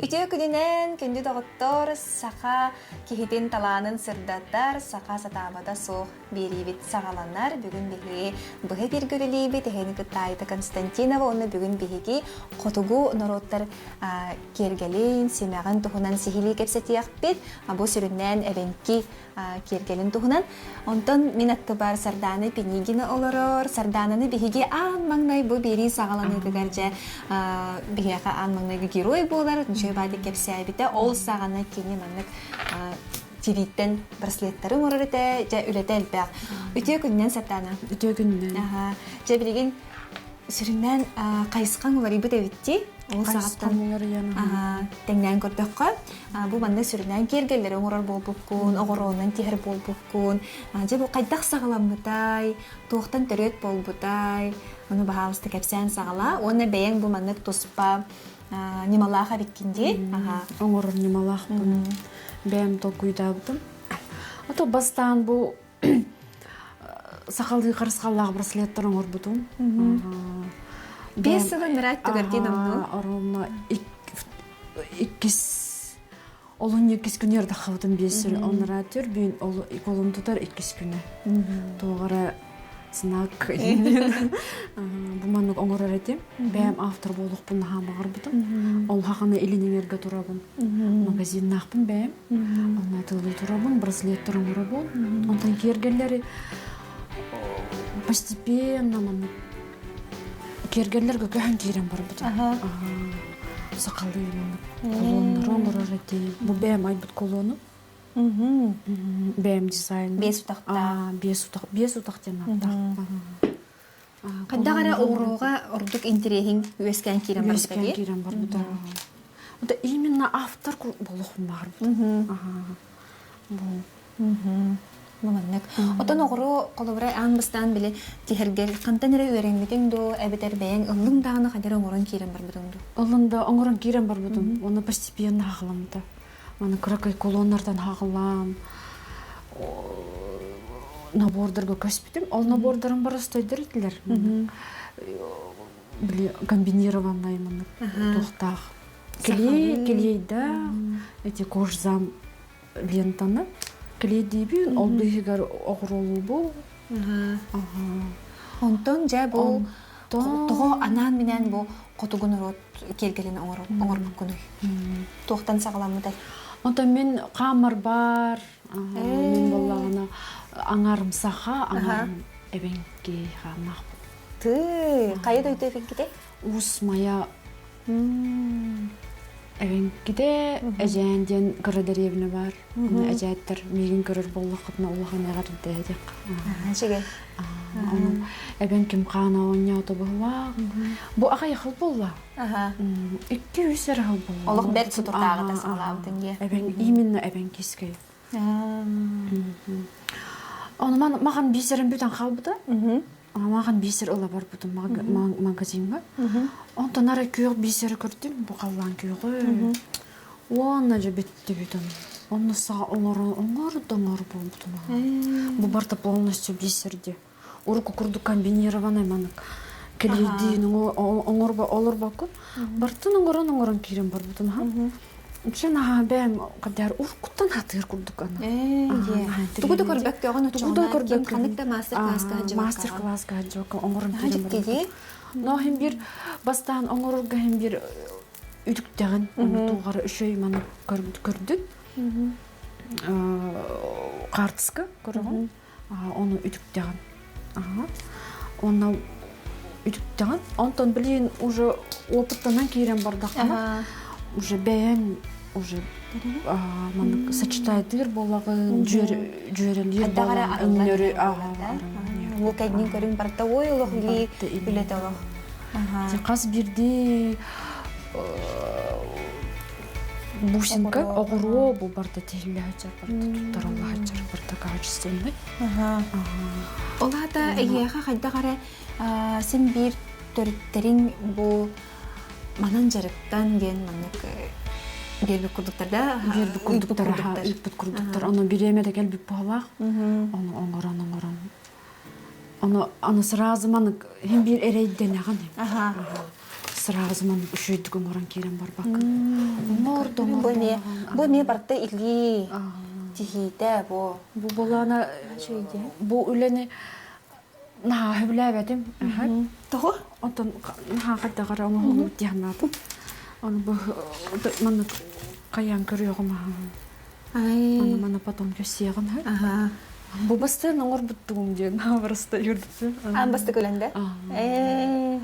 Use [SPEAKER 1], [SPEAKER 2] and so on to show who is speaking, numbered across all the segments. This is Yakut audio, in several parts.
[SPEAKER 1] Үтүө күнүнэн, күндү доҕоттор, саха киһитин талаанын сырдатар, саха сатаабата суох биэриибит саҕаланар. Бүгүн биһиги быһа бииргэ үлэлиибит, эһэни кытта Айта Константинова уонна бүгүн биһиги хотугу норуоттар киэргэлин, симэҕин туһунан сиһилии кэпсэтиэхпит. Бу сүрүннээн эбэҥки киэргэлин туһунан. Онтон мин аттыбар Сардаана Пинигина олорор. Сардаананы биһиги аан маҥнай бу биэрии саҕаланыытыгар дьэ биһиэхэ аан маҥнайгы герой буолар Дьүө Баадик кэпсээбитэ. Ол саҕана кини маннык тирииттэн браслеттары оҥорор этэ, дьэ үлэтэ элбэх. Үтүө күнүнэн Сардаана.
[SPEAKER 2] Үтүө күнүнэн.
[SPEAKER 1] Дьэ билигин сүрүннээн хайысхаҥ уларыйбыт эбит Ол саҕаттан тэҥнээн көрдөххө, бу манна сүрүннээн киэргэллэри оҥорор буолбуккун, оҕуруонан тиһэр буолбуккун. Дьэ бу хайдах саҕаламмытай, туохтан төрүөт буолбутай, ону баһаалыста кэпсээн саҕалаа. Уонна бэйэҥ бу маннык туспа ньымалаах эбиккин дии.
[SPEAKER 2] Оҥорор ньымалаахпын. Бэйэм толкуйдаабытым. А то бастаан бу сахалыы харысхаллаах браслеттар оҥорбутум.
[SPEAKER 1] 5 сылын ыраат түгэрдиин онну.
[SPEAKER 2] Оруобуна иккис олунньу иккис күнү эрдаххабытын 5 сыл оннара түр бүүн колун тутар иккис күнэ. Туоҕара знак бу маннык оҥорор этим. Бэйэм автор буолуохпун наһаа баҕарбытым. Ол хаханы илин турабын. Магазиннаахпын бэйэм. Онно атыылыы турабын, браслеттар оҥоробун. Онтон киэргэллэри постепенно маннык киэргэллэргэ көһөн киирэн барбытым. Сахалыы маннык колоннары оҥорор этим. Бу бэйэм айбыт колону. Бэйэм дизайн.
[SPEAKER 1] Биэс утахтаах.
[SPEAKER 2] Биэс утах, биэс утах диэн ааттаах.
[SPEAKER 1] Хайдах эрэ оҕуруоҕа ордук интэриэһиҥ үөскээн киирэн барбыта
[SPEAKER 2] Үөскээн киирэн барбыта. Это именно автор болохун баарбыт.
[SPEAKER 1] Бу. Маннык. Отон оҕуруо холобура аан бастаан били тиһэргэр хантан эрэ үөрэммитиҥ дуу, эбэтэр бэйэҥ ыллыҥ даҕаны хайдах эрэ оҥорон киирэн барбытыҥ дуу?
[SPEAKER 2] Ыллын да оҥорон киирэн барбытым. Уонна постепенно хаҕыламмыта. Маны кыракый колоннардан хаҕылаан набордарга көспүтүм. Ол набордарым боростойдор этилэр. Били комбинированный маннык туохтаах. Клей, клейдаах, эти кожзам лентаны клейдиибин, ол быыһыгар оҕуролуубу.
[SPEAKER 1] Онтон дьэ бу тоҕо анаан-минээн бу хотугу норуот киэргэлин оҥорбуккунуй? Туохтан саҕаламмытай?
[SPEAKER 2] Онтон мин хаамар бар, мин буоллаҕына аҥарым саха, аҥарым эбэҥки хааннаахпын.
[SPEAKER 1] Тыы, хайа дойду эбэҥкитэй?
[SPEAKER 2] Уус Майа Эбэҥкитэ Эдьээн диэн кыра дэриэбинэ баар. Аны эдьээттэр миигин көрөр буоллаххытына улахан эҕэрдэ диэххэ.
[SPEAKER 1] Үчүгэй.
[SPEAKER 2] Ону эбэҥким хаана оонньоото быһылаах. Бу аҕай хыл буолла. 2-3 эрэ хыл буолла.
[SPEAKER 1] Олох бэрт сутуртааҕыта саҕалаабытын дии.
[SPEAKER 2] Эбэҥ именно эбэҥкискэй. Ону махан бисерим бүтэн хаалбыта. Махан бисер ыла барбытым магазиҥҥа. Онтон арай күөх бисери көрдүм, бу халлаан күөҕү. Уонна дьэ бүттү бүтэн. Онно саҕа оҥоро оҥор да оҥор буолбутум. Бу барыта полностью бисерди. Урукку курдук комбинированный маннык клейдиин оҥорбо олорбоккун. Бартын оҥорон оҥорон киирэн барбытым аха. Дьэ наһаа бэйэм кадаар уруккуттан хатыыр курдук ана.
[SPEAKER 1] Тугу да көрбөккөҕүн
[SPEAKER 2] Тугу да көрбөккө.
[SPEAKER 1] Ханнык да мастер-класска сылдьыбакка.
[SPEAKER 2] Мастер-класска сылдьыбакка оҥорон киирэн барбытым. Но хим бир бастаан оҥорорго хим бир үтүктэҕин туоҕара үчүгэй маны көрдүн. Хаартыска көрөҕүн. Ону үтүктэҕин. Онно үтүктэҕин. Онтон билигин уже опыттанан киирэн бардаххына уже бэйэҥ уже маннык сочетайдыыр буолаҕын, дьүөрэлиир буолаҕын, өҥнөрү
[SPEAKER 1] Бу кэннин көрүҥ барыта ой олох илии үлэтэ олох.
[SPEAKER 2] Хас биирдии бусинка оҕуруо бу барда тиһиллэ сылдьар барда туттарылла сылдьар барда качественный.
[SPEAKER 1] Ол аата эйиэхэ хайдах эрэ син биир төрүттэриҥ бу манан дьарыктан диэн маннык биэрбит курдуктар да
[SPEAKER 2] биэрбит курдуктар ыыппыт курдуктар ону бириэмэ да кэлбит буолаах ону оҥорон оҥорон ону аны сразу маннык хин биир эрэйдэнэҕин. Сразу маннык үчүгэйдик оҥорон киирэн барбаккын. Оҥордо,
[SPEAKER 1] Бу эмиэ бу эмиэ барыта илии тиһиитэ бу.
[SPEAKER 2] Бу былаана бу үлэни наһаа сөбүлээбэтим.
[SPEAKER 1] Тоҕо?
[SPEAKER 2] Онтон наһаа хайдах эрэ оҥоһуллубут дии санаатым. Ону бу маннык хайаан көрүөҕүм Аны маны потом көссиэҕин
[SPEAKER 1] Аха.
[SPEAKER 2] Бу бастыын оҥорбуттугум диэн барыста юрдуту.
[SPEAKER 1] Аан бастакы үлэндэ? Ээ.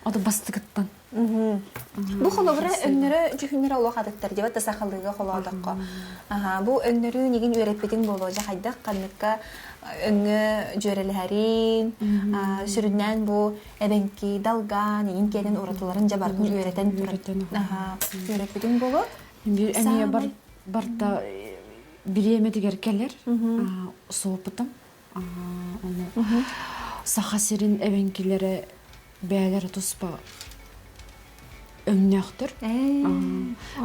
[SPEAKER 2] Ото бастыгыттан.
[SPEAKER 1] Бу холобура өҥнөрө дьүһүннэрэ олох атыттар диэбэт да сахалыыга холоотоххо. Аха, бу өҥнөрү нигин үөрэппитиҥ буолуо дьэ хайдах ханныкка өҥҥө дьүөрэлэһэрин, сүрүннээн бу эбэҥки, далгаан, игин киэнин уратыларын дьэ барытын үөрэтэн аха, үөрэппитиҥ буолуо.
[SPEAKER 2] Эмиэ бар барта бириэмэтигэр кэлэр суопутум. Ону Саха сирин эбэҥкилэрэ бэйэлэрэ туспа өҥнөөхтөр.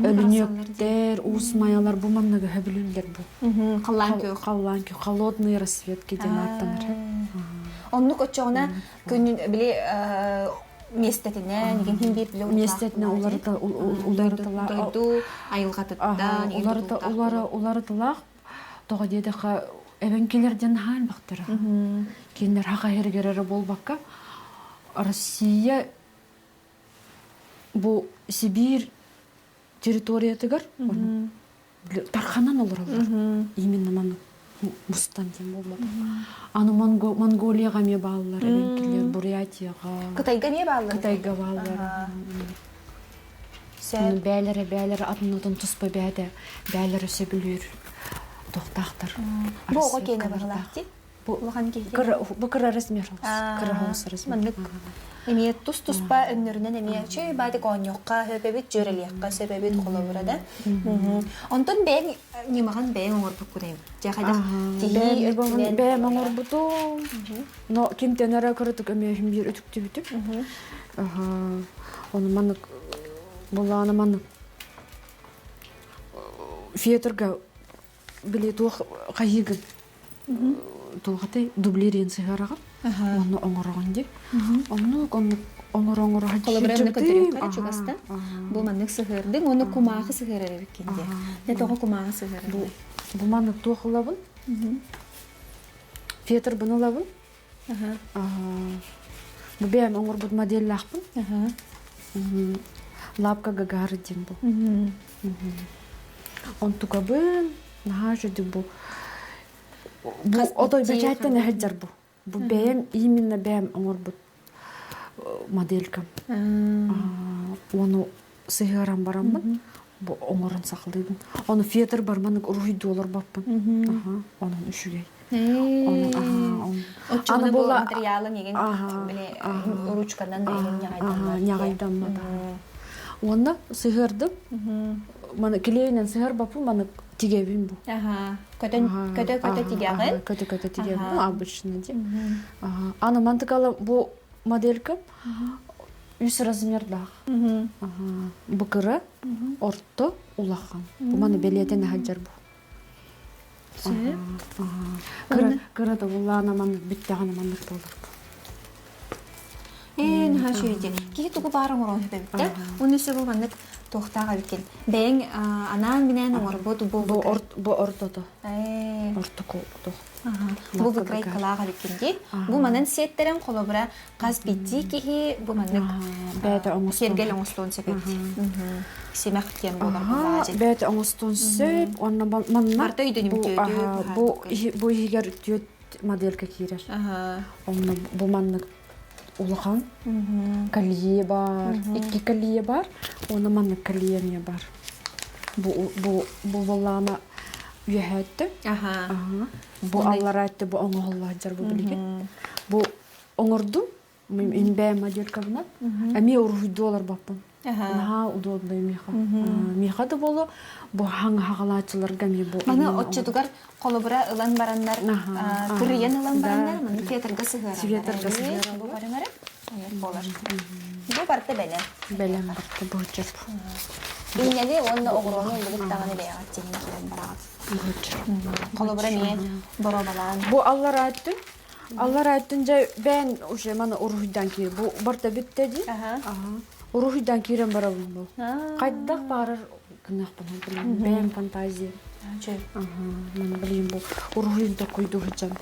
[SPEAKER 2] Өлүнүөктэр, уус майалар бу манныгы сөбүлүүллэр бу.
[SPEAKER 1] Халлаан күөх.
[SPEAKER 2] Халлаан күөх, холодные расцветки диэн ааттанар.
[SPEAKER 1] Оннук оччоҕуна күнүн били миэстэтинэн игин биир билэ
[SPEAKER 2] миэстэтинэн уларыта уларытылаах
[SPEAKER 1] дойду айылҕатыттан
[SPEAKER 2] уларыта уларытылаах тоҕо диэтэххэ эбэҥкилэр диэн наһаа элбэхтэрэ кинилэр хаха иһэригэр эрэ буолбакка Россия бу Сибиир территориятыгар тарханан олороллор именно маннык мустан диэн буолбатах аны Монголияҕа эмиэ бааллар эбэҥкилэр Бурятияҕа
[SPEAKER 1] Кытайга эмиэ бааллар
[SPEAKER 2] Кытайга бааллар бээлэрэ бээлэрэ атын туспа бээтэ бээлэрэ сөбүлүүр туохтаахтар
[SPEAKER 1] бу оҕо киэнэ баһылаах дии
[SPEAKER 2] Бу
[SPEAKER 1] улахан киһи
[SPEAKER 2] бу кыра размер кыра соҕус размер.
[SPEAKER 1] Маннык эмиэ тус-туспа өҥнөрүнэн эмиэ чүй баатик оонньуохха сөп эбит, дьүөрэлиэххэ сөп эбит холобура да. Онтон бэйэҥ ньымаҕын бэйэҥ оҥорбуккун эбит. Дьэ хайдах тиһии өттүнэн
[SPEAKER 2] бэйэм оҥорбутум. Но кимтэн эрэ кыратык эмиэ биир үтүктүбүтүм. Ону маннык булаана маннык фетрга били туох хайыыгын туохатай дублириэн сыһыараҕын уонна оҥороҕун дии оннук оннук оҥоро оҥоро
[SPEAKER 1] холобура көрдөрүөххэ чугаста бу маннык сыһыардыҥ уонна кумааҕы сыһыарар эбиккин дии не тоҕо кумааҕы сыһыарар
[SPEAKER 2] бу бу маннык туох ылабын фетрбын ылабын бу бэйэм оҥорбут моделлаахпын лапка Гагары диэн бу Онтукабын наһаа үчүгэй бу бу отой бэчээттэн эһэддэр бу. Бу бэйэм именно бэйэм оҥорбут моделькам. Ону сыһыаран бараммын бу оҥорон сахалыыбын. Ону фетр бар маннык уруһуйдуу олорбоппун. Онон үчүгэй.
[SPEAKER 1] Оччоҕуна бу материалын игин ручканан игин
[SPEAKER 2] ньаҕайдаммат. Уонна сыһыардым. Маны килиэйинэн сыһарбаппын, маны тигэбин бу.
[SPEAKER 1] Көтөн көтө-көтө тигэҕин.
[SPEAKER 2] Көтө-көтө тигэбин, обычно ди. Аны мантыкала бу моделькам үс размердаах. Бу кыра, орто, улахан. Бу маны бэлиэтэн аһадьар бу. Кыра кыра да буллаана маннык бүттэҕинэ маннык буолар.
[SPEAKER 1] Ээ, наһаа үчүгэй Киһи тугу баар оҥоруон сөп эбит да. Уонна өссө бу маннык туохтаах эбиккин. Бэйэҥ анаан-минээн оҥорбут бу
[SPEAKER 2] Бу орт бу ортото. Ортоку туох.
[SPEAKER 1] Бу выкройкалаах эбиккин дии. Бу манан сиэттэрэн холобура хас биирдии киһи бу маннык
[SPEAKER 2] бэйэтэ оҥостон
[SPEAKER 1] сиэргэл оҥостуон сөп эбит. Симэх диэн буолар буоллаҕа дьэ.
[SPEAKER 2] Бэйэтэ оҥостуон сөп уонна манна
[SPEAKER 1] Барыта өйдөнүмтүөтүк
[SPEAKER 2] бу бу иһигэр түөрт моделька киирэр. Онно бу маннык улахан колье бар, икки колье бар, уонна маннык колье эмиэ бар. Бу бу бу буоллаҕына үөһээттэ. Бу аллараатты бу оҥоһуллааччар бу билигин. Бу оҥордум мин бэйэм моделькабынан эмиэ уруһуйдуу олорбоппун наһаа удобно миэхэ миэхэ да буолуо бу хаҥаһаҕалааччыларга эмиэ бу
[SPEAKER 1] маны оччотугар холобура ылан бараннар кырыйан ылан бараннар маны фетрга сыһыараллар
[SPEAKER 2] фетрга сыһыараллар
[SPEAKER 1] бу барымары буолар бу барыта бэлэм
[SPEAKER 2] бэлэм барыта быһыччар
[SPEAKER 1] иннэни уонна оҕуруону ыллыбыт даҕаны бэйэҕит тиһин киирэн бараҕыт холобура эмиэ боруобалаан
[SPEAKER 2] бу аллараа өттүн Аллар өттүн дьэ бэйэн уже маны уруһуйдан киир. Бу барта бүтте дии. Уруһуйдан киирэн барабын бу. Хайдах баарар гыныахпын бэйэм фантазия. Маны билигин бу уруһуйун токуйду сылдьан.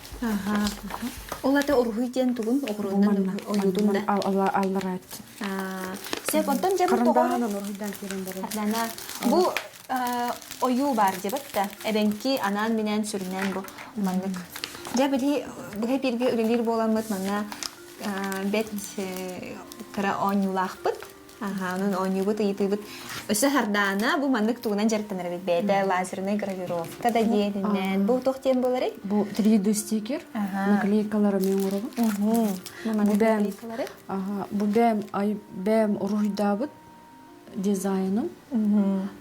[SPEAKER 1] Ол ата уруһуй диэн тугун оҕуруонан ойуутун да?
[SPEAKER 2] Аллараат.
[SPEAKER 1] Сеп онтон дьэ бу
[SPEAKER 2] Карандааһынан уруһуйдан киирэн барабын.
[SPEAKER 1] Ардана бу ойуу баар дебет да эбэҥки анаан-минээн сүрүннээн бу маннык. Дьэ били быһа бииргэ үлэлиир буоламмыт манна бэт кыра оонньуулаахпыт. Аха, онон оонньуубут, ыйытыыбыт. Өссө Сардаана бу маннык тугунан дьарыктанар эбит бэйэтэ лазерная гравировка да диэнинэн. Бу туох диэн буоларый?
[SPEAKER 2] Бу 3D стикер, наклейкалары мен оҥоробун.
[SPEAKER 1] Бу бэйэм,
[SPEAKER 2] бу бэйэм, бэйэм уруһуйдаабыт дизайным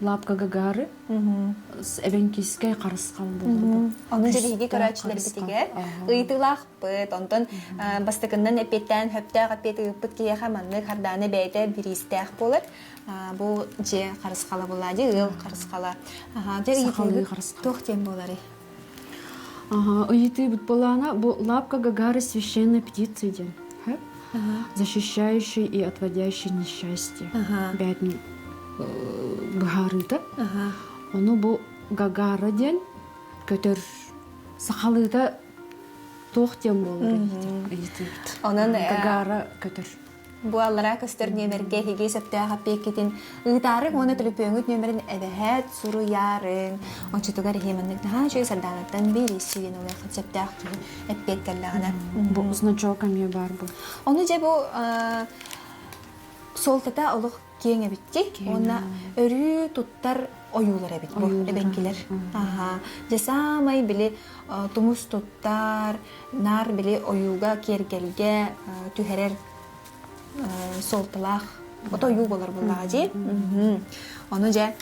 [SPEAKER 2] лапка Гагары эбэҥкискэй харысхал буолар.
[SPEAKER 1] Ону дьэ биһиги көрөөччүлэрбитигэр ыйытыылаахпыт. Онтон бастакыннан эппиэттээн сөптөөх эппиэт ыыппыт киһиэхэ маннык хардааны бэйэтэ бириистээх буолар. Бу дьиэ харысхала буолла дьиэ ыал харысхала. Дьэ ыйытыыбыт туох диэн буоларый?
[SPEAKER 2] Ыйытыыбыт буолаана бу лапка Гагары священной птицы диэн. Защищающий и отводящий несчастье. Бээтин быһаарыыта. Ону бу Гагара диэн көтөр сахалыыта туох диэн буолар ыйытыыбыт.
[SPEAKER 1] Онон
[SPEAKER 2] Гагара көтөр.
[SPEAKER 1] Бу аллараа көстөр нүөмэргэ эһиги сөптөөх эппиэккитин ыытаарыҥ уонна төлөпүөҥҥүт нүөмэрин эбэһээт суруйаарыҥ. Оччотугар эһиги маннык наһаа үчүгэй Сардаанаттан биэрииси диэн ылыаххыт сөптөөх киһи эппиэт кэллэҕинэ.
[SPEAKER 2] Бу значок эмиэ баар бу.
[SPEAKER 1] Ону дьэ бу суолтата олох киэҥ эбиттик уонна өрүү туттар ойуулар эбит бу эбэҥкилэр. Аха. Дьэ саамай били тумус туттар, наар били ойууга киэргэлгэ түһэрэр суолталаах ото ойуу болар буоллаҕа дии. Ону дьэ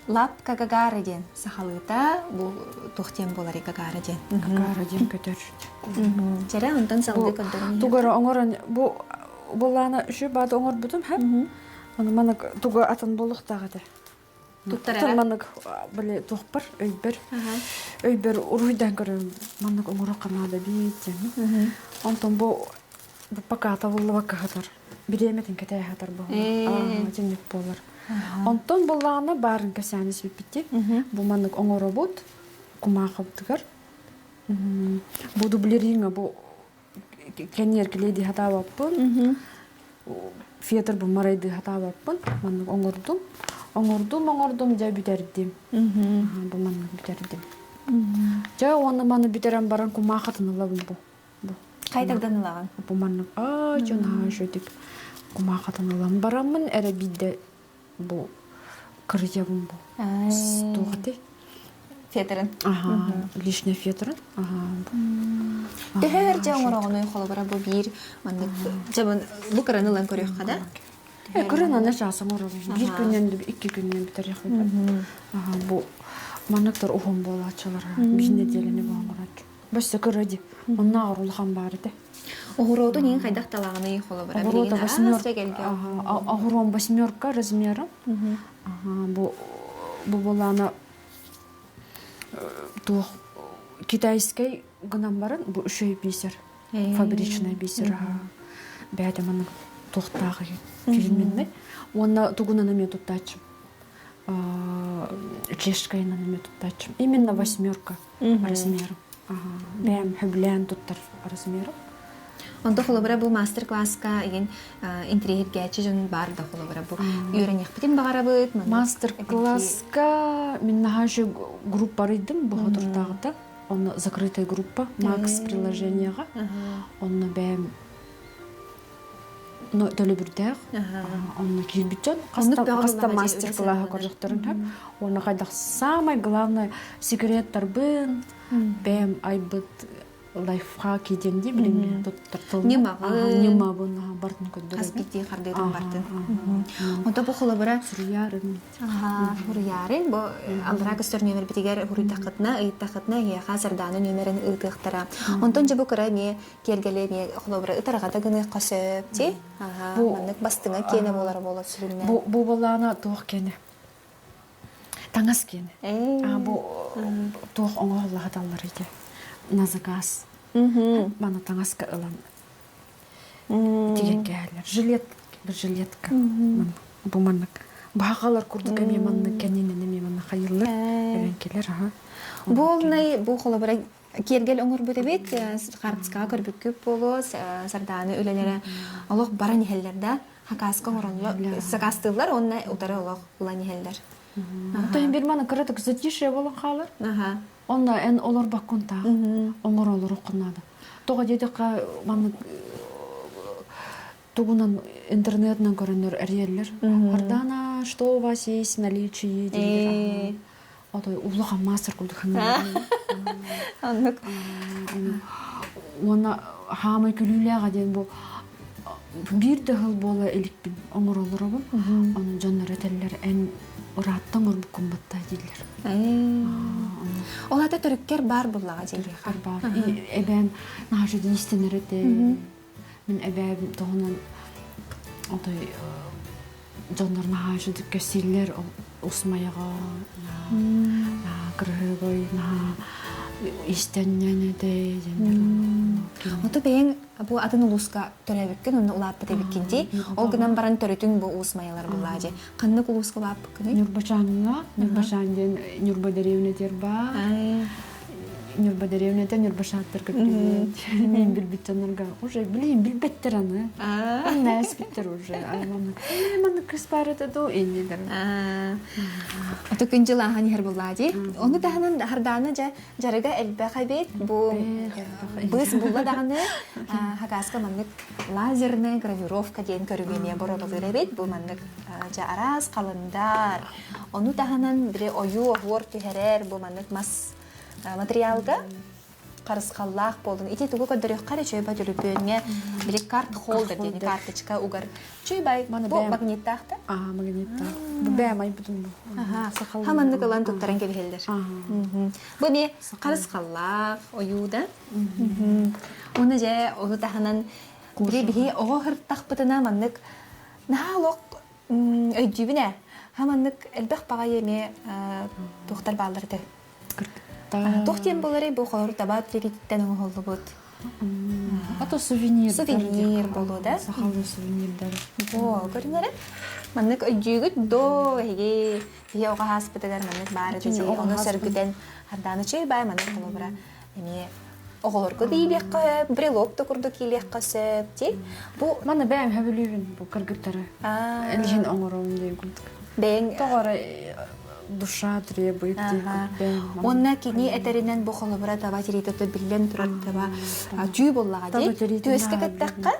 [SPEAKER 1] лапка Гагара диэн сахалыыта бу туох диэн буоларый Гагара диэн.
[SPEAKER 2] Гагара диэн көтөр.
[SPEAKER 1] Чэрэ онтон салгыы көрдөрөн.
[SPEAKER 2] Тугара оҥорон бу булаана үчү баады оҥорбутум һэ. Ону маннык тугу атын буолуохтаах этэ.
[SPEAKER 1] Туттарара.
[SPEAKER 2] Маннык били туохпар өйбөр өйбөр уруһуйдаан көрөм маннык оҥоруохха наада биит диэн. Онтон бу бу пока табыллыбакка сытар. Бириэмэтин кэтэһэ сытар буолар. Дьинник буолар. Онтон буллаҕына баарын кэсээн испиппит Бу маннык оҥоробут кумаахыбытыгар. Бу дублеринга бу кэнниэркилии дии сатаабаппын. Фетр бу марайдыы сатаабаппын. Маннык оҥордум. Оҥордум, оҥордум, дьэ бүтэрдим. Бу маннык бүтэрдим. Дьэ уонна маны бүтэрэн баран кумаахатын ылабын бу. Бу.
[SPEAKER 1] Хайдардан ылаҕын?
[SPEAKER 2] Бу маннык аа дьон аа шөтүк кумаахатын ылан бараммын эрэ биирдэ бу кырыйабын бу. Туох этэй?
[SPEAKER 1] Фетрин.
[SPEAKER 2] Аха, лишняя фетрин. Аха.
[SPEAKER 1] Төһө өр дьэ оҥороҕунуй холобура бу биир маннык дьэ бу кыраны ылан көрүөххэ да?
[SPEAKER 2] Кырын аны чаас оҥоробун. Биир күннэн икки күннэн бүтэриэхпин. Аха, бу манныктар уһун буолааччылар. Биир нэдиэлэни бу оҥорооччу. Бөссө кыра ди. Оннооҕор улахан баар этэ.
[SPEAKER 1] Оҕуруотун иин хайдах талаҕыный холобура билигин араас эгэлгэ.
[SPEAKER 2] Оҕуруом восьмерка размера. Бу бу булаана туох китайскай гынан баран бу үчүгэй бисер фабричный бисер бэйэтэ маннык туохтаах фирменный уонна тугунан эмиэ туттааччым чешкайынан эмиэ туттааччым именно восьмерка размером бэйэм хөбүлээн туттар размером
[SPEAKER 1] Онто холобура бу мастер-класска игин интириэһиргээччи дьон баар да холобура бу үөрэниэхпитин баҕарабыт
[SPEAKER 2] мастер-класска мин наһаа еще группа арыйдым бу хотурдааҕыта онно закрытая группа Макс приложениеҕа онно бэйэм но төлөбүрдээх онно киирбит дьон хаста мастер-класса көрдөхтөрүн сөп уонна хайдах самое главное секреттарбын бэйэм айбыт лайфхак диэн дии билиҥҥи туттар
[SPEAKER 1] Ньымаҕын.
[SPEAKER 2] Ньымабын бартын көрдөрөбүн.
[SPEAKER 1] Хас биирдии хардыытын бартын. Онто бу холобура
[SPEAKER 2] суруйаарым.
[SPEAKER 1] Суруйаарым. Бу аллараа көстөр нүөмэрбитигэр суруйдаххытына, ыйыттаххытына эһиэхэ Сардаана нүөмэрин ыытыахтара. Онтон дьэ бу кыра эмиэ киэргэли эмиэ холобура ытарҕата гыныахха сөп дии. Маннык бастыҥа киэнэ буолара буолар сүрүннээн.
[SPEAKER 2] Бу бу буоллаҕына туох киэнэ? Таҥас киэнэ. Бу туох оҥоһуллаһаталлар ити на заказ. Маны таҥаска ылан тигэн кээһэллэр. Жилет. Бу жилетка. Бу маннык. Баҕалар курдук эмиэ маннык кэннинэн эмиэ манна хайыллар. Эбэҥкилэр аха.
[SPEAKER 1] Буолнай бу холобура киэргэл оҥорбут эбит хаартыскаҕа көрбүккүт буолуо Сардаана үлэлэрэ олох баран иһэллэр да хакааска оҥороллор сакаастыыллар уонна утары олох ылан иһэллэр.
[SPEAKER 2] Оттон бир маны кыратык затишье буолан хаалар. Онно эн олорбоккун таах оҥоро олоруоххун наада. Тоҕо диэтэххэ маннык тугунан интернетынан көрөннөр эрийэллэр. Сардаана, что у вас есть в наличии дииллэр. Отой улахан мастер курдук
[SPEAKER 1] Оннук.
[SPEAKER 2] Уонна хаамай күлүүлээҕэ диэн бу биир да сыл буола иликпин оҥоролоробун. Ону дьоннор этэллэр эн ырааттан оҥорбуккун батта дииллэр.
[SPEAKER 1] Ол ата төрүккэр баар буллаҕа дьиэлиэхэ.
[SPEAKER 2] Баар. Эбээм наһаа истэнэр этэ. Мин эбээм туһунан отой дьоннор наһаа үчүгдүк кэпсииллэр Усмайаҕа наһаа кырыһыабай наһаа истэнньэн этэ диэннэр
[SPEAKER 1] Ото бэйэҥ бу атын улууска төрөөбүккүн онно улааппыт эбиккин дии. Ол гынан баран төрүтүҥ бу Уус Майалар буллаа дии. Ханнык улууска улааппыккыный?
[SPEAKER 2] Ньурбачааҥҥа Ньурбачаан диэн Ньурба дэриэбинэтигэр баар. Ньурба дэриэбинэтэ Ньурбашааттар көрдүбүт. Мин билбит дьоннорго уже билин билбэттэр аны. Нээспиттэр уже. Маннык кыс баар этэ дуу иннилэр.
[SPEAKER 1] Ото күн дьыл ааһан иһэр буллаа дии. Ону таһынан Хардаана дьэ дьарыга элбэх эбит. Бу быыс булла даҕаны хакаска маннык лазерная гравировка диэн көрүҥү эмиэ боруобалыыр эбит. Бу маннык дьэ араас халандаар. Ону таһынан били ойуу-оһуор түһэрэр бу маннык мас материалга харысхаллаах буолун. Ити тугу көрдөрүөххэ эрэ чөй бай төлөпүөҥҥэ били карт холдер диэни карточка угар. Чөй бай бу магниттаах да?
[SPEAKER 2] Аа, магниттаах. Бу бэйэм айбытым бу.
[SPEAKER 1] Хаманнык ылан туттаран кэбиһэллэр. Бу эмиэ харысхаллаах ойуу да. Уонна дьэ ону таһынан били биһи оҕо сырыттахпытына маннык наһаа олох өйдүүбүн ээ. Хаманнык элбэх баҕайы эмиэ туохтар бааллар этэ. Туох диэн буоларый бу холор таба тириититтэн оҥоһуллубут.
[SPEAKER 2] Ото сувенир.
[SPEAKER 1] Сувенир буолуо да?
[SPEAKER 2] Сахалыы сувенирдар.
[SPEAKER 1] Бо, көрүҥ эрэ. Маннык өйдүүгүт доо эһиги биһи оҕо ааспытыгар маннык баар этэ ону сөргүтэн хардааны чэй баай маннык холобура эмиэ оҕолорго да иилиэххэ сөп, брелок да курдук иилиэххэ сөп дии.
[SPEAKER 2] Бу Маны бэйэм хөбүлүүбүн бу кыргыттары. Илиһин оҥоробун диэн курдук.
[SPEAKER 1] Бэйэҥ
[SPEAKER 2] Тоҕо эрэ душа требует диэн
[SPEAKER 1] Уонна кини этэринэн бу холобура таба тириитэ биллэн турар таба түү буоллаҕа дии. Түөскэ кэттэххэ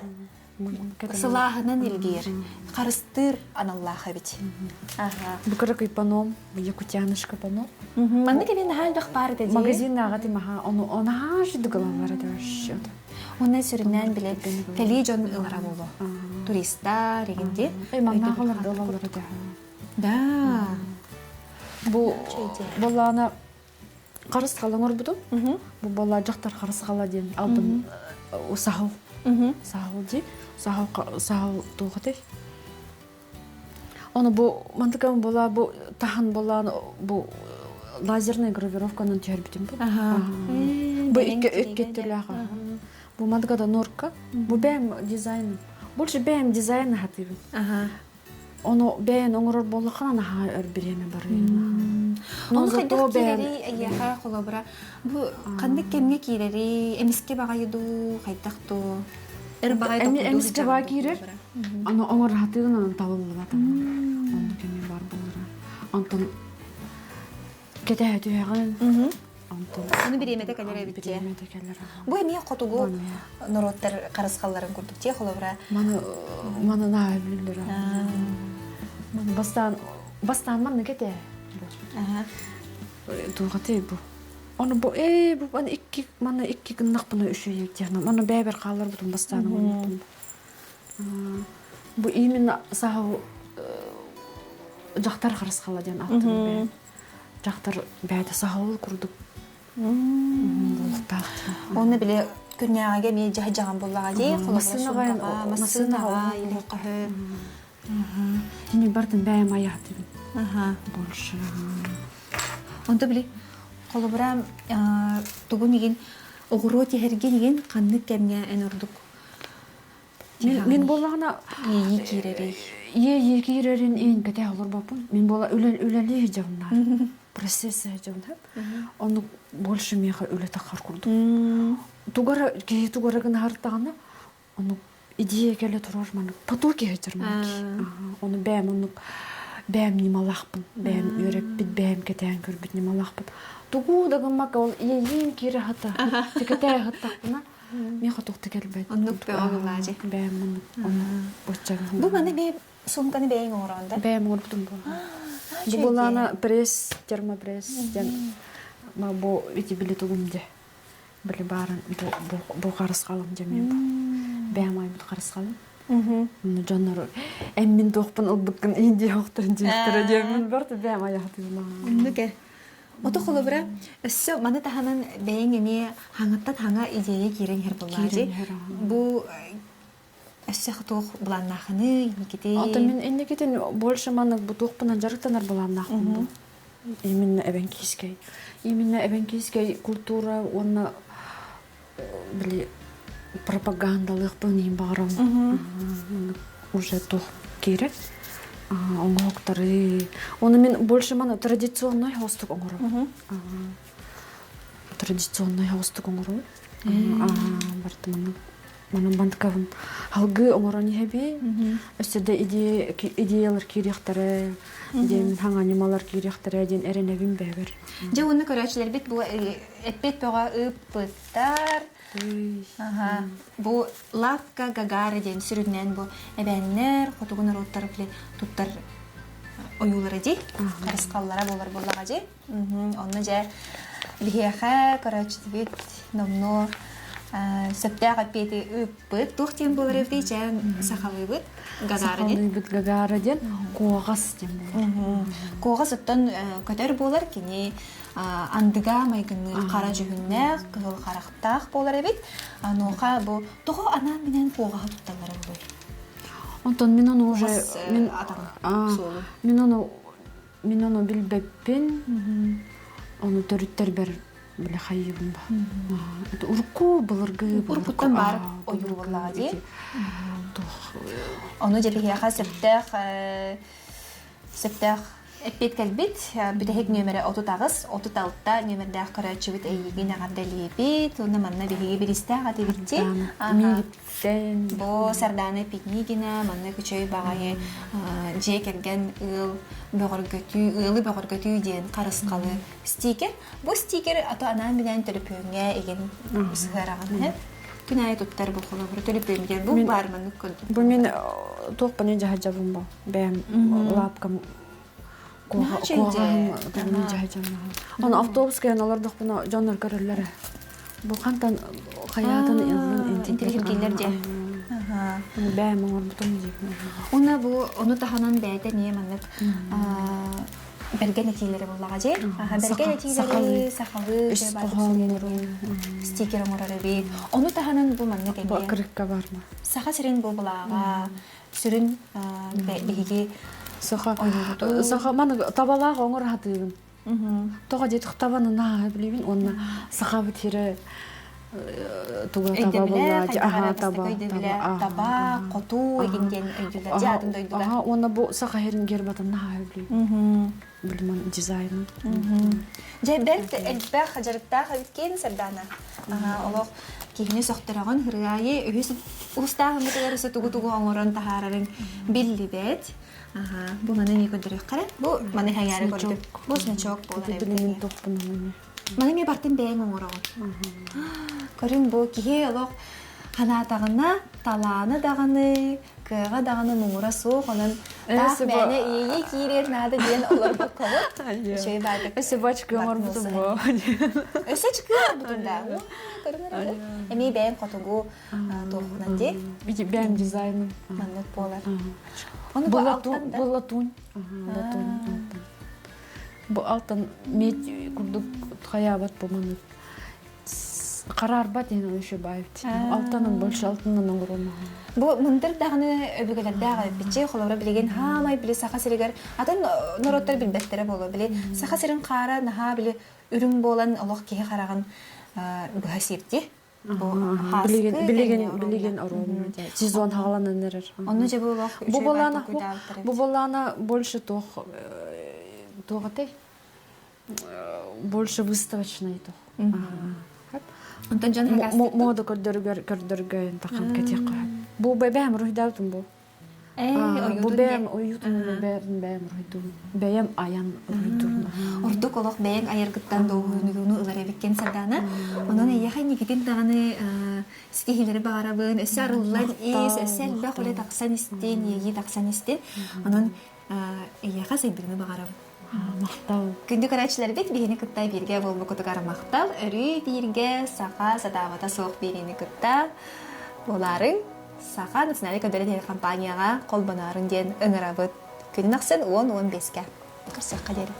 [SPEAKER 1] сылааһынан илгийэр, харыстыыр аналлаах эбит.
[SPEAKER 2] Бу кыракый паном, якутяночка пано.
[SPEAKER 1] Маннык эбин наһаа элбэх баар этэ дии.
[SPEAKER 2] Магазиннааҕа тимаха ону онаһаа жидыгалалар этэ вообще.
[SPEAKER 1] Уонна сүрүннээн билэ кэлии дьон ылара буолуо. Туристар игинди.
[SPEAKER 2] Маннааҕылар да ылаллар этэ.
[SPEAKER 1] Да.
[SPEAKER 2] Бу боллаана харысхал оҥорбутум. Бу буолла дьахтар харысхала диэн албын саһыл. Саһыл дии. Саһыл саһыл туох этэй? Ону бу мантыкам була бу таһан буолаан бу лазерная гравировканан түһэрбитим бу. Бу икки өттүлээх. Бу мантыкада норка. Бу бэйэм дизайн. Больше бэйэм дизайн хатыыбын. Ону бэйэн оҥорор буоллаххына наһаа өр бириэмэ барыйын.
[SPEAKER 1] Ону хайдах киирэрий эйиэхэ холобура бу ханнык кэмҥэ киирэрий эмискэ баҕайы дуу хайдах дуу эр баҕайы
[SPEAKER 2] Эмискэ баа киирэр аны оҥор хатыгын онон табыллыбат оннук эмиэ бар буолара онтон Кэтэһэ түһэҕин.
[SPEAKER 1] Онтон Ону бириэмэтэ кэлэр эбит дии.
[SPEAKER 2] Бириэмэтэ кэлэр.
[SPEAKER 1] Бу эмиэ хотугу норуоттар харысхалларын курдук дии холобура.
[SPEAKER 2] Маны маны наһаа билэллэр. Маны бастаан бастаан маннык этэ. Туохатый бу. Ону бу ээ бу маны икки маны икки гыннахпына үчүгэй диэн. Маны бэйбэр хаалларбытым бастаан оҥорбутум. Бу именно саһыл дьахтар харысхала диэн аттым дьахтар бэйэтэ саһыл курдук буолуохтаах.
[SPEAKER 1] Онно били күннээҕигэ эмиэ дьаһдьаҕан буоллаҕа дии,
[SPEAKER 2] массыынаҕа
[SPEAKER 1] массыынаҕа илиэххэ
[SPEAKER 2] Тини бартын бэйэм айаатыбын. Больше.
[SPEAKER 1] Онто били холобура тугун игин оҕуруо тиһэргин игин ханнык кэмҥэ эн ордук?
[SPEAKER 2] Мин буоллаҕына
[SPEAKER 1] иэйии киирэрий.
[SPEAKER 2] Иэйии киирэрин иин кэтээ олорбоппун. Мин буола үлэлии сылдьабын процесс сылдьабын. Ону больше миэхэ үлэ таххар курдук. Тугара киһи тугара гынаһартаҕына ону идея кэлэ турар маннык потоки сылдьар маннык. Ону бэйэм оннук бэйэм ньымалаахпын, бэйэм үөрэппит, бэйэм кэтээн көрбүт ньымалаахпын. Тугу да гыммакка ол иэйиим киирэ сыта, кэтээ сыттахпына Миэхэ туох да кэлбэт.
[SPEAKER 1] Оннук бөҕө булаадьы.
[SPEAKER 2] Бэйэм оннук оннук боччагын.
[SPEAKER 1] Бу маны бэйэ суумканы бэйэҥ оҥороон да?
[SPEAKER 2] Бэйэм оҥорбутум буолла. Бу булаана пресс, термопресс диэн бу ити били тугум дьэ. Били баарын бу бу бу харысхалым дьэ мен бу. Бэйэм айбыт харысхалым. Дьоннор эн мин туохпун ылбыккын индия охторун диэхтэрэ диэммин барт бэйэм айахтыым.
[SPEAKER 1] Оннук э. Ото холобура, өссө маны таһынан бэйэҥ эмиэ хаҥаттан хаҥа идея киирэн иһэр буоллаҕа Бу өссө туох былааннаахыный, инникитин?
[SPEAKER 2] Ото мин инникитин больше маннык бу туохпунан дьарыктанар былааннаахпын бу. Именно эбэҥкиискэй. Именно эбэҥкиискэй культура уонна били пропагандалыахпын иһин баҕарабын. Уже туох киирэр оҥоһуктары. Оны мин больше маны традиционный хостук оҥоробун. Традиционный хостук оҥоробун. Барыта маннык манан бантыкабын алгыы оҥорон иһэбин. Өссө да идеялар киириэхтэрэ, диэн хаҥа ньымалар киириэхтэрэ диэн эрэнэбин бэйэбэр.
[SPEAKER 1] Дьэ уонна көрөөччүлэрбит бу эппиэт бөҕө ыыппыттар. Бу лавка Гагара диэн сүрүннээн бу эбээннэр, хотугу норуоттар туттар ойуулара дии, харысхаллара буолар буоллаҕа дии. Онно дьэ биһиэхэ көрөөччүбүт номнуо сөптөөх эппиэти ыыппыт. Туох диэн буолар эбитий чээн сахалыыбыт Гагара диэн.
[SPEAKER 2] Сахалыыбыт Гагара диэн куоҕас диэн буолар.
[SPEAKER 1] Куоҕас оттон көтөр буолар кини андыга майгынныыр хара дьүһүннээх, кыһыл харахтаах буолар эбит. Онуоха бу тоҕо анаан-минээн куоҕаһы тутталлара буолуой?
[SPEAKER 2] Онтон мин ону уже мин мин ону мин ону билбэппин. Ону төрүттэрбэр биле хайыыбын ба. Урукку былыргы
[SPEAKER 1] уруккуттан баар ойуу буоллаҕа дии. Ону дьэ биһиэхэ сөптөөх сөптөөх Эппиэт кэлбит. Бүтэһик нүөмэрэ 38, 36 нүөмэрдээх көрөөччүбүт эйиигин эҕэрдэлиибит. Уонна манна биһиги биристээх этибитти.
[SPEAKER 2] Миигиттэн.
[SPEAKER 1] Бу Сардаана Петнигина манна күчөй баҕайы дьиэ кэргэн ыал бөҕөргөтүү, ыалы бөҕөргөтүү диэн харысхалы стикер. Бу стикер ато анаан-минээн төлөпүөҥҥэ игин сыһыараҕын. Күн аайы туттар бу холобур төлөпүөммүтүгэр бу баар маннык көрдүм.
[SPEAKER 2] Бу мин туохпун дьаһадьабын бу. Бэйэм лаапкам куоҕаһым дьаһадьамнаһым. Оны автобус кэлэн олордохпуна дьоннор көрөллөрө. Бу хантан хайаатын ыллын
[SPEAKER 1] интеллигентлер дьэ.
[SPEAKER 2] Бэйэм оҥорбутум диибин.
[SPEAKER 1] Уна бу ону таһынан бэйэтэ эмиэ маннык бэргэн этиилэри буллаҕа дьэ. Бэргэн этиилэри сахалыы стикер оҥорор эбит. Ону таһынан бу маннык эмиэ
[SPEAKER 2] акырыкка барма.
[SPEAKER 1] Саха сирин бу былааҕа сүрүн биһиги
[SPEAKER 2] саха саха маны табалаах оҥор хатыыбын. Тоҕо диэтих табаны нааһа билибин уонна сахабыт сирэ туга таба буолла аха таба
[SPEAKER 1] таба хоту игин диэн өйдүүлэр дьэ атын дойдуга
[SPEAKER 2] аха уонна бу саха сирин гербатын наһаа билибин билиман дизайнын
[SPEAKER 1] дьэ бэрт элбэх дьарыктаах эбит Сардаана олох киһини сөхтөрөҕүн ырыайы үһүс уустааһыммытыгар өссө тугу-тугу оҥорон таһаарарыҥ биллибэт Аха, бу маны эмиэ көрдөрүөххэ эрэ. Бу маны хайаары көрдүм. Бу значок буолар эбит.
[SPEAKER 2] Билимин тохпунан
[SPEAKER 1] Маны эмиэ бартын бэйэҥ оҥороҕун. Көрүҥ бу киһи олох ханаатаҕына талаана даҕаны, кыаҕа даҕаны муҥура суох, онон таах мээнэ иэйии киириэр наада диэн олорбоккобут. Үчүгэй баайдык.
[SPEAKER 2] Өссө бачка оҥорбутум бу.
[SPEAKER 1] Өссө чыкы оҥорбутум да. Көрүҥ эрэ. Эмиэ бэйэҥ хотугу туохунан дии.
[SPEAKER 2] Бэйэм дизайным.
[SPEAKER 1] Маннык буолар.
[SPEAKER 2] Ону бу алтан да? Бу латунь. Латунь алтан. Бу алтан медь курдук хаябат бу маннык хараарбат диэн еще баайбыт. Алтанын больше алтанынан оҥоруом.
[SPEAKER 1] Бу мындыр даҕаны өбүгэлэрдээх эбиппитчи холобура билигин хаамай били Саха сиригэр атын норуоттар билбэттэрэ буолуо били Саха сирин хаара наһаа били үрүҥ буолан олох киһи хараҕын быһа сиирди. Бу хааскы
[SPEAKER 2] Билигин билигин оруобуна сезон хааланан эрэр.
[SPEAKER 1] Онно же бу олох
[SPEAKER 2] Бу балаана бу балаана больше туох туох этэй? Больше выставочный туох.
[SPEAKER 1] Онтон дьон
[SPEAKER 2] Мода көрдөрүгэр көрдөргө тахан кэтиэххэ. Бу бэбэм руйдаутум бу. Бу бэйэм уйутун бэйэм бэйэм уруйдум. Бэйэм айан уруйдум.
[SPEAKER 1] Ордук олох бэйэҥ айаргыттан дуоһуйунугуну ылар эбиккин Сардаана. Онон эйиэхэ инникитин даҕаны ситиһиилэри баҕарабын. Өссө арыллан ис, өссө элбэх үлэ тахсан истин, иэйии тахсан истин. Онон эйиэхэ сайдыыны баҕарабын.
[SPEAKER 2] Махтал.
[SPEAKER 1] Күндү көрөөччүлэрбит биһини кытта бииргэ буолбукутугар махтал. Өрүү бииргэ саха сатаабата суох биэриини кытта буолаарыҥ. Саха национальнай көрдөрөр компанияҕа холбоноорун диэн ыҥырабыт. Күнүн ахсын 10-15-ке. Көрсүөххэ диэри.